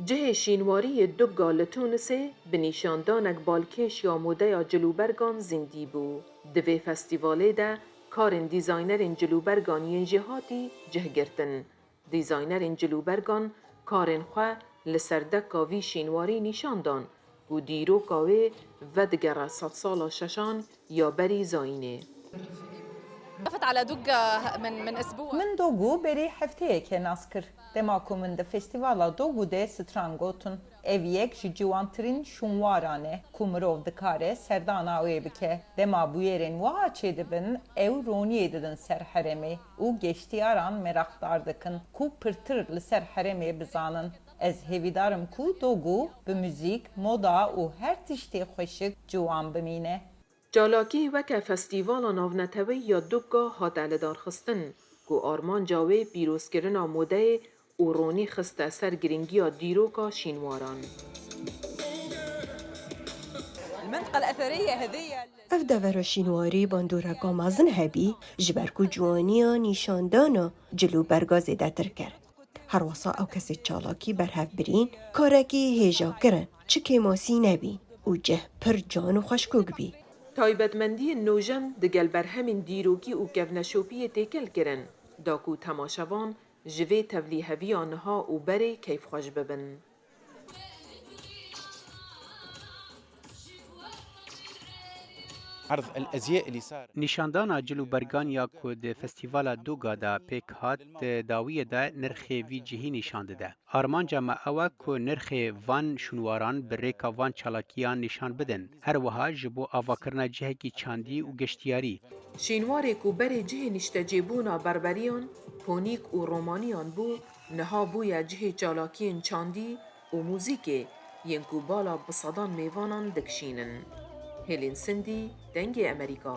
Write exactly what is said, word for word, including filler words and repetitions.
Cihê şînwarî yê Dugga li Tunisê bi nîşandanek balkêş ya modeya cilûbergan zîndî bû. Di vê festîvalê de karên dîzaynerên cilûbergan yên jêhatî cih girtin. Dîzaynerên cilûbergan karên xwe li ser deka vî şînwarî nîşan dan ku dîroka wê vedigere sedsala şeşan ya berî zayînê. تعرفت على دوقة من من اسبوع. Min Dogû berî hefteyekê nas kir. Dema ku min di festîvala Dogû de stran gotin, ev yek ji ciwantirîn şûnwaran e ku mirov dikare serdana wê bike. Dema bûyerên wiha çêdibin, ew roniyê didin ser herêmê û geştiyaran meraqdar dikin ku pirtir li ser herêmê bizanin. Ez hêvîdar im ku Dogû bi muzîk, moda û her tiştê xweşik ciwan bimîne. Çalakî weke Festîvala Navneteweyî ya Dugga hate lidarxistin, ku armanca wê pîrozkirina modeyê û ronî xiste ser girîngiya dîroka şînwaran. المنطقة الأثرية هذية. Ev devera şînwarî bandoreka mezin hebî, ji ber ku ciwaniya nîşandana cil û berga zêdetir kir. Herwesa ew kesê çalakî berhev birîn, karekî hêja kirin, çi kêmasî nebî û cih pir can û xweşkok bî. Taybetmendiyên nûjen digel berhemên dîrokî û kevneşopiyê têkil kirin, da ku temaşevan ji vê tevlîheviya niha û berê keyfxweş bibin. عرض الازياء اللي صار. Nîşandana cil û bergan ya ku di Festîvala Dûga de pêk hat, di dawiyê de nirxê vî cihî nîşan dide. Armanca me ew e ku nirxê van şûnwaran bi rêka van çalakiyan nîşan bidin. Her wiha ji bo avakirina cihekî çandî û geştiyarî, Şînwarê ku berê cihê niştecêbûna berberiyan, ponîk û romaniyan bû, niha bûye cihê çalakiyên çandî û muzîkê yên ku bala bi sedan mêvanan dikişînin. Hêlîn Sindî, Dengê Emerîka.